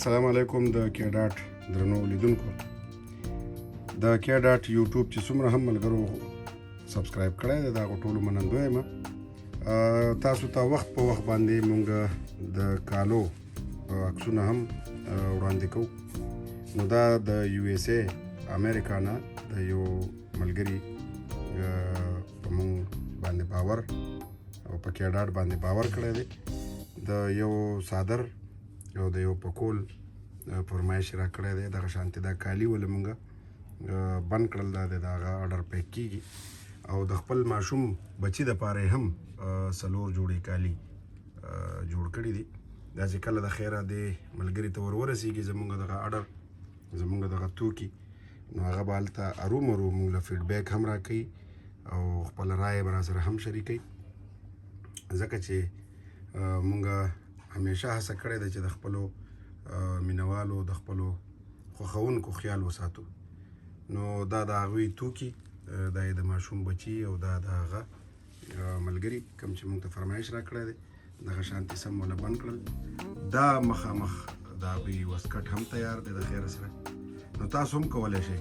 السلام علیکم د کې ډاټ درنو لیدونکو، د کې ډاټ یوټیوب چې څومره هم ملګرو subscribe کړی دی، د هغو ټولو منندوی یم. تاسو ته وخت په وخت باندې مونږ د کالو عکسونه هم وړاندې کوو. نو دا د USA امریکا نه د یو ملګري په مونږ باندې باور او په کې ډاټ باندې باور کړی دی، د یو څادر او د یو پکول فرمایش را کړی دی. دغه شانتې دا کالي ولې مونږ بند کړل، دا د هغه order pack کیږي او د خپل ماشوم بچي دپاره یې هم څلور جوړې کالي جوړ کړي دي. دا چې کله د خیره دې ملګري ته ور ورسېږي زمونږ دغه order، زمونږ دغه توکي، نو هغه به هلته ارومرو مونږ له feedback هم راکوي او خپله رایه به راسره هم شریکوي، ځکه چې مونږ همیشه هڅه کړې ده چې د خپلو مینوالو، د خپلو خوښوونکو خیال وساتو. نو دا د هغوی توکي، دا یې د ماشوم بچي او دا د هغه ملګري کوم چې موږ ته فرمایش راکړی دی، دغه شانتې سم وله بند کړل. دا مخامخ د هغوی واسکټ هم تیار دی د خیره سره. نو تاسو هم کولی شئ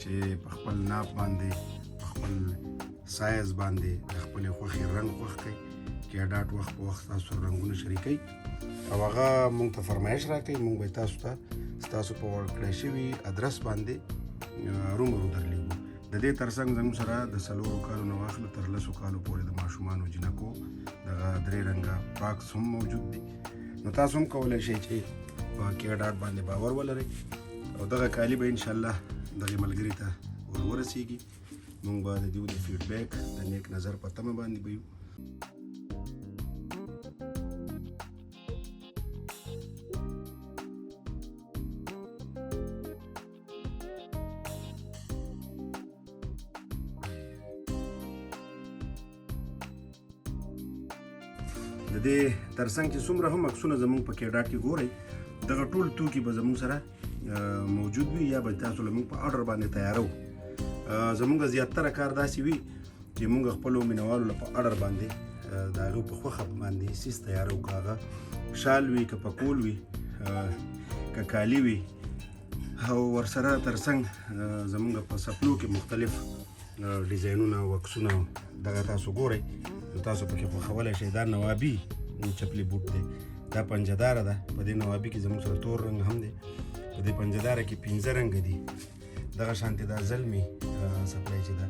چې په خپل ناپ باندې، په خپل سایز باندې د خپلې خوښې رنګ خوښ کړئ. کې ډاټ وخت په وخت تاسو رنګونه شریکوي او هغه مونږ ته فرمایش راکوي، مونږ به تاسو ته ستاسو په ورکړی شوي ادرس باندې ارومرو درلېږو. د دې ترڅنګ زموږ سره د 4 کالو نه واخله تر 10 کالو پورې د ماشومانو جینکو دغه درې رنګه فراکس هم موجود دي. نو تاسو هم کولی شئ چې په کې ډاټ باندې باور ولرئ او دغه کالي به انشاءالله دغې ملګري ته ور ورسېږي. مونږ به د دیو د feedback د نیک نظر په تمه باندې به یو. د دې ترڅنګ چې څومره هم عکسونه زموږ په کیډاټ کې ګورئ، دغه ټول توکي به زموږ سره موجود وي یا به تاسو له موږ په order باندې تیارو. زموږ زیاتره کار داسې وي چې موږ خپلو مینوالو له په order باندې د هغه په خوښه باندې څیز تیارو، که هغه شال وي، که پکول وي، که کالي وي. او ورسره ترڅنګ زموږ په څپلو کې مختلف ډیزاینونه او عکسونه دغه تاسو ګورئ، نو تاسو پکې خوښولی شئ. دا نوابي چپلي بوټ دی، دا پنجهداره ده. په دې نوابي کې زموږ سره تور رنګ هم دی، په دې پنجهداره کې 5 رنګ دي. دغه شانتې دا زلمي څپلۍ چې ده،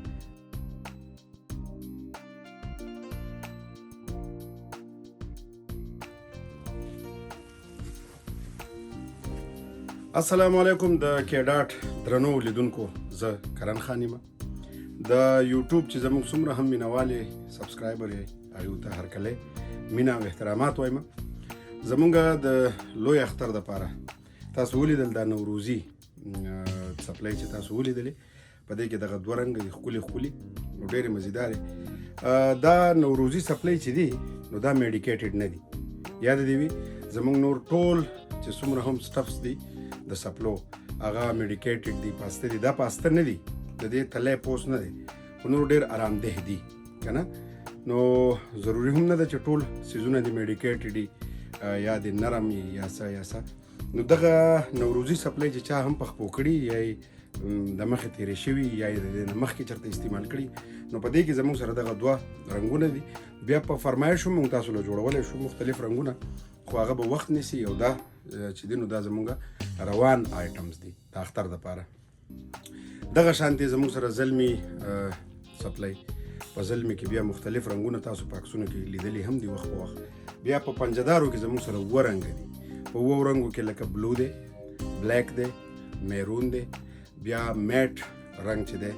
السلام علیکم د کیډاټ درنو لیدونکو، زه کرن خان یم. د یوټیوب چې زموږ څومره هم مینوالې subscriber یې، هغوی ته هرکلی، مینه او احترامات وایم. زموږ د لوی اختر دپاره تاسو ولیدل دا نوروزي څپلۍ چې تاسو ولیدلې، په دې کې دغه دوه رنګه دي، ښکلي ښکلي او ډېرې مزیدارې. دا نوروزي څپلۍ چې دي، نو دا medicated نه دي. یاد دې وي زموږ نور ټول چې څومره هم stuffs دي د څپلو، هغه medicated دي، پاسته دي. دا پاسته نه دي، د دې تلی پوست نه دی، خو نور ډېر ارامده دي که نه. نو ضروري هم نه ده چې ټول څیزونه دې medicated دي، یا دې نرم وي یا څه یا څه. نو دغه نوروزي څپلۍ چې چا هم په خپو کړي یا یې د مخې تېرې شوي یا یې د دې نه مخکې چېرته استعمال کړي، نو په دې کې زموږ سره دغه دوه رنګونه دي. بیا په فرمایش هم موږ تاسو له جوړولی شو مختلف رنګونه، خو هغه به وخت نیسي. او دا چې دی نو دا زموږ روان items دي د اختر دپاره. دغه شانتې زموږ سره زلمي څپلۍ، په زلمي کې بیا مختلف رنګونه تاسو په عکسونو کې لیدلي هم دي وخت په وخت. بیا په پنجهدارو کې زموږ سره 7 رنګه دي. په 7 رنګو کې لکه blue دی، black دی، maroon دی، بیا matte رنګ چې دی،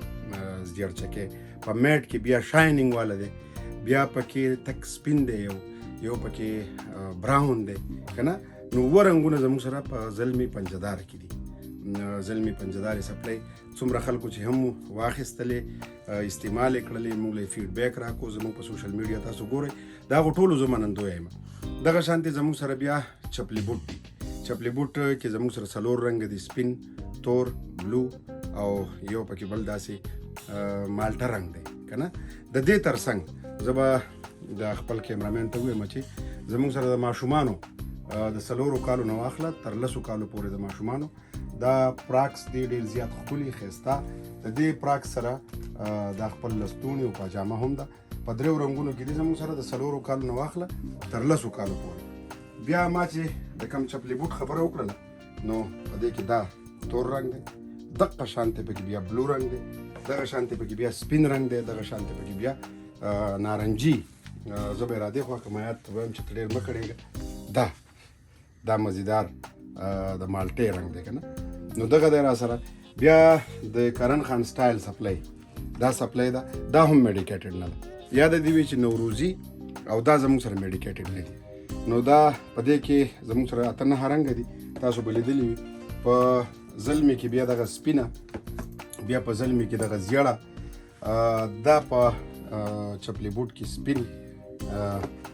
زیړ چکې، په matte کې بیا shining والا دی، بیا پکې تک سپین دی، یو پکې brown دی که نه. نو 7 رنګونه زموږ سره په زلمي پنجهدار کې دي. زلمي پنجهدارې څپلۍ څومره خلکو چې هم واخیستلې، استعمال یې کړلې، موږ له یې feedback راکړو، زموږ په social media تاسو ګورئ، د هغو ټولو زه منندوی یم. دغه شانتې زموږ سره بیا چپلي بوټ دي. چپلي بوټ کې زموږ سره 4 رنګ دي، سپین، تور، blue او یو پکې بل داسې مالټه رنګ دی که نه. د دې ترڅنګ زه به د خپل cameraman ته ووایم چې زموږ سره د ماشومانو د 4 کالو نه واخله تر 10 کالو پورې د ماشومانو دا پراکس دی، ډیر زیات ښکلي ښایسته. د دې پراکس سره دا خپل لستوڼي او پاجامه هم ده، په 3 رنګونو کې دي زموږ سره، د 4 کالو نه واخله تر 10 کالو پورې. بیا ما چې د کم چپلې بوټ خبره وکړله، نو په دې کې دا تور رنګ دی، دقه شانته پکې بیا blue رنګ دی، دغه شانته پکې بیا سپین رنګ دی، دغه شانته پکې بیا نارنجي. زه به یې رادې خوا که ما یاد ته وایم چې ته ډېر مه کړېږه. دا مزیدار د مالټې رنګ دی که نه، نو دغه دی را سره. بیا د کرن خان سټایل سپلی، دا سپلی ده، دا هم medicated نه ده. یاده دې وي چې نوروزي او دا زموږ سره medicated نه دي. نو دا په دې کې زموږ سره 8 9 رنګه دي، تاسو به لیدلي وي. په زلمي کې بیا دغه سپینه، بیا په زلمي کې دغه زیړه، دا په چپلې بوټ کې سپین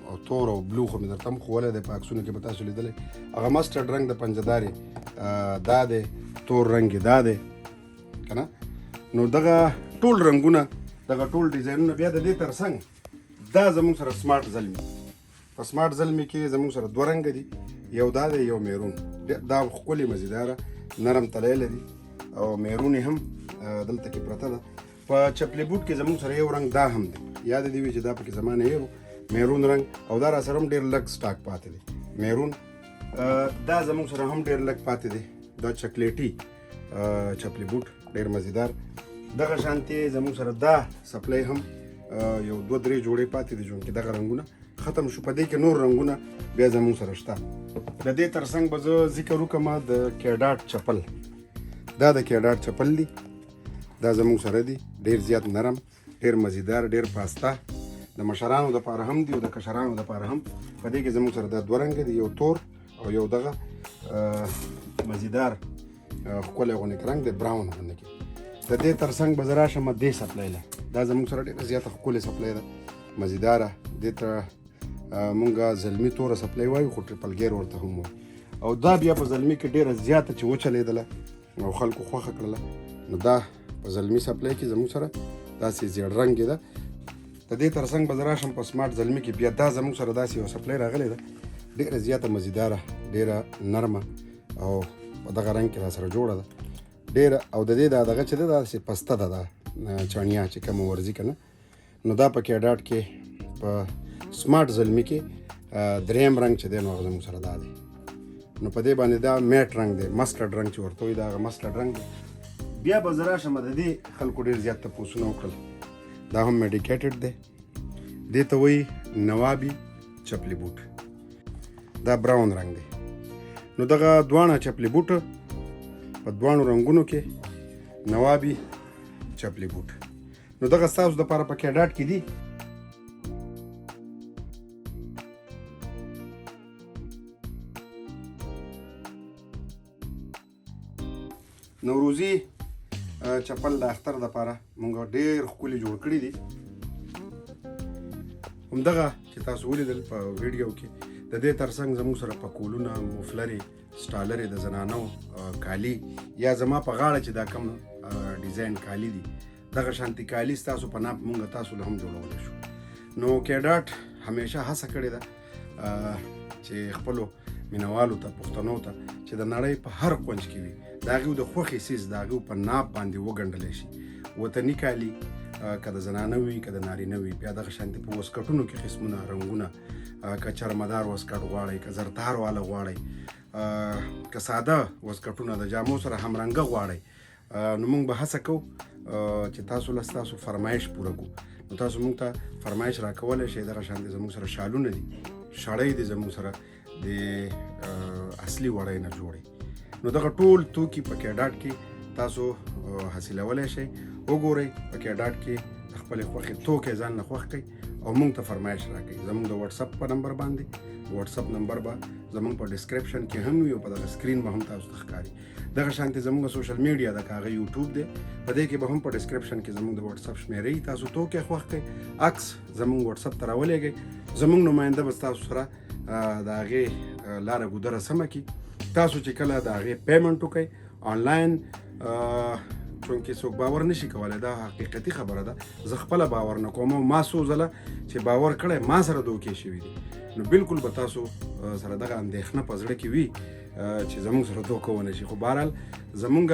او تور او blue خو مې درته هم ښوولی دی، په عکسونو کې به تاسو لیدلی. هغه mustard رنګ د پنجهدارې دا دی، تور رنګ یې دا دی که نه. نو دغه ټول رنګونه، دغه ټول ډیزاینونه. بیا د دې ترڅنګ دا زموږ سره سمارټ زلمي، په سمارټ زلمي کې زموږ سره 2 رنګه دي، یو دا دی یو maroon. دا ښکلې مزیداره نرم تلی لري او maroon یې هم دلته کې پرته ده. په چپلې بوټ کې زموږ سره یو رنګ دا هم دی، یاد دې وي چې دا پکې زما نه هېر و، maroon رنګ، او دا را سره هم ډېر لږ stock پاتې دی maroon. دا زموږ سره هم ډېر لږ پاتې دی، دا چکلیټي چپلې بوټ ډېر مزیدار. دغه شانتې زموږ سره دا سپلی هم یو 2 3 جوړې پاتې دي، چونکې دغه رنګونه ختم شو. په دې کې نور رنګونه بیا زموږ سره شته. د دې ترڅنګ به زه ذکر وکړم د کیډاټ چپل. دا د کیډاټ چپل دي، دا زموږ سره دي، ډېر زیات نرم، ډېر مزیدار، ډېر پاسته، د مشرانو دپاره هم دي او د کشرانو دپاره هم. په دې کې زموږ سره دا 2 رنګه دي، یو تور او یو دغه مزیدار ښکلی غوندې رنګ دی، brown غوندې کې. د دې ترڅنګ به زه راشم دې سپلی له، دا زموږ سره ډېره زیاته ښکلې سپلی ده، مزیداره. دې ته مونږ زلمي توره سپلی وایو، خو triple gear ورته هم وایو. او دا بیا په زلمي کې ډېره زیاته چې وچلېدله او خلکو خوښه کړله، نو دا په زلمي سپلی کې زموږ سره داسې زیړ رنګ ده. د دې ترڅنګ به زه راشم په سمارټ زلمي کې، بیا دا زموږ سره داسې یو سپلی راغلې ده، ډېره زیاته مزیداره، ډېره نرمه او په دغه رنګ کې را سره جوړه ده ډېره. او د دې دا دغه چې ده داسې پسته ده، دا چڼیا چې کومه ورځي که نه، نو دا په کیډاټ کې په سمارټ زلمي کې دریم رنګ چې دی نو هغه زموږ سره دا دی. نو په دې باندې دا matte رنګ دی، mustard رنګ چې ورته وایي، دا هغه mustard رنګ دی. بیا به زه راشم د دې خلکو ډېر زیات تپوسونه وکړل، دا هم medicated دی، دې ته وایي نوابي چپلي بوټ، دا brown رنګ دی. نو دغه دواړه چپلي بوټ په دواړو رنګونو کې نوابي چپلي بوټ، نو دغه ستاسو دپاره په کیډاټ کې دي. نوروزي چپل د اختر دپاره مونږ ډېر ښکلي جوړ کړي دي. همدغه چې تاسو ولیدل په ویډیو کې، د دې ترڅنګ زموږ سره پکولونه، موفلرې، سټالرې د زنانو کالي، یا زما په غاړه چې دا کوم ډیزاین کالي دي، دغه شانتي کالي ستاسو په ناپ مونږ تاسو له هم جوړولی شو. نو کیډاټ همیشه هڅه کړې ده چې خپلو مینوالو ته، پښتنو ته چې د نړۍ په هر کونج کې وي، د هغوی د خوښې څیز د هغوی په ناپ باندې وګنډلی شي. وطني کالي که د زنانه وي که د نارینه وي، بیا دغه شانتي په وسکټونو کې قسمونه رنګونه، که چرمدار وسکټ غواړئ، که زرتار واله غواړئ، که ساده وسکټونه د جامو سره همرنګه غواړئ، نو موږ به هڅه کوو چې تاسو له ستاسو فرمایش پوره کړو. نو تاسو موږ ته فرمایش راکولی شئ. دغه شان دي زموږ سره شالونه دي، شړۍ دي زموږ سره د اصلي وړۍ نه جوړې. نو دغه ټول توکي په کیډاټ کې تاسو حاصلولی شئ. وګورئ په کیډاټ کې د خپلې خوښې توکی ځان له خوښ کړئ او موږ ته فرمایش راکړئ. زموږ د واتساپ په نمبر باندې، واتساپ نمبر به زموږ په description کې هم وي او په دغه screen به هم تاسو ته ښکاري. دغه شانتې زموږ social media ده، که هغه یوټیوب دی، په دې کې به هم په description کې زموږ د واتساپ شمېرې وي. تاسو توکی خوښ کړئ، عکس زموږ واتساپ ته راولېږئ، زموږ نماینده به ستاسو سره د هغې لاره ګودره سمه کړي. تاسو چې کله د هغې payment وکړئ آنلاین، چونکې څوک باور نشي کولای، دا حقیقتي خبره ده. زه خپله باور نه کوم او ما څو ځله چې باور کړی ما سره دوکې شوي دي. نو بالکل به تاسو سره دغه اندېښنه په زړه کې وي چې زموږ سره دوکه ونه شي. خو بهرحال زمونږ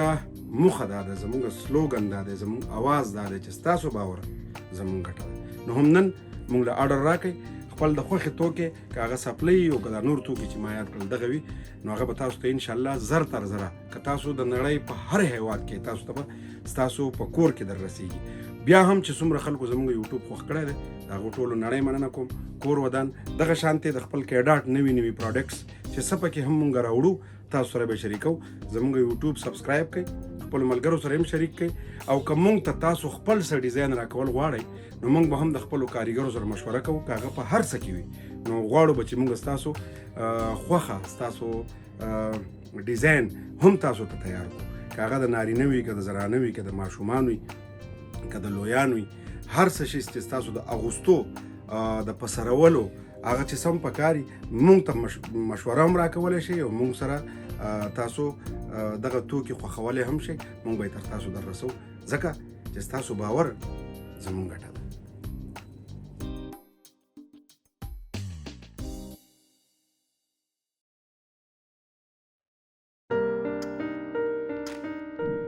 موخه دا ده، زمونږ سلوګن دا دی، زمونږ اواز دا دی چې ستاسو باور زمونږ ګټه ده. نو هم نن مونږ له آرډر راکړئ خپل د خوښې توکي، که هغه څپلۍ او که دا نور توکي چې ما یاد کړل دغه وي، نو هغه به تاسو ته انشاءالله زر تر زره، که تاسو د نړۍ په هر هیواد کې، تاسو ته به ستاسو په کور کې در رسیږي. بیا هم چې څومره خلکو زموږ یوټیوب خوښ کړی دی، د هغو ټولو نړۍ مننه کوم. کور ودان. دغه شانتې د خپل کیډاټ نوي نوي پروډکټس چې څه پکې هم مونږ راوړو تاسو سره به شریکو. زموږ یوټیوب سبسکرایب کړئ، خپل ملګرو سره هم شریک کړئ، او که مونږ ته تاسو خپل څه ډیزاین راکول غواړئ نو مونږ به هم د خپلو کاریګرو سره مشوره کوو، که هغه په هر څه کې وي. نو غواړو به چې مونږ ستاسو خوښه، ستاسو ډیزاین هم تاسو ته تیار کړو، که هغه د نارینه وي، که د زنانه وي، که د ماشومان وي، که د لویان وي، هر څه شي چې ستاسو د اغوستو، د پسرولو هغه چې سم پکاري، مونږ ته مشوره هم راکولی شئ او مونږ سره تاسو دغه توکي خوښولی هم شئ. مونږ به یې تر تاسو در رسو، ځکه چې ستاسو باور زمونږ ګټه ده.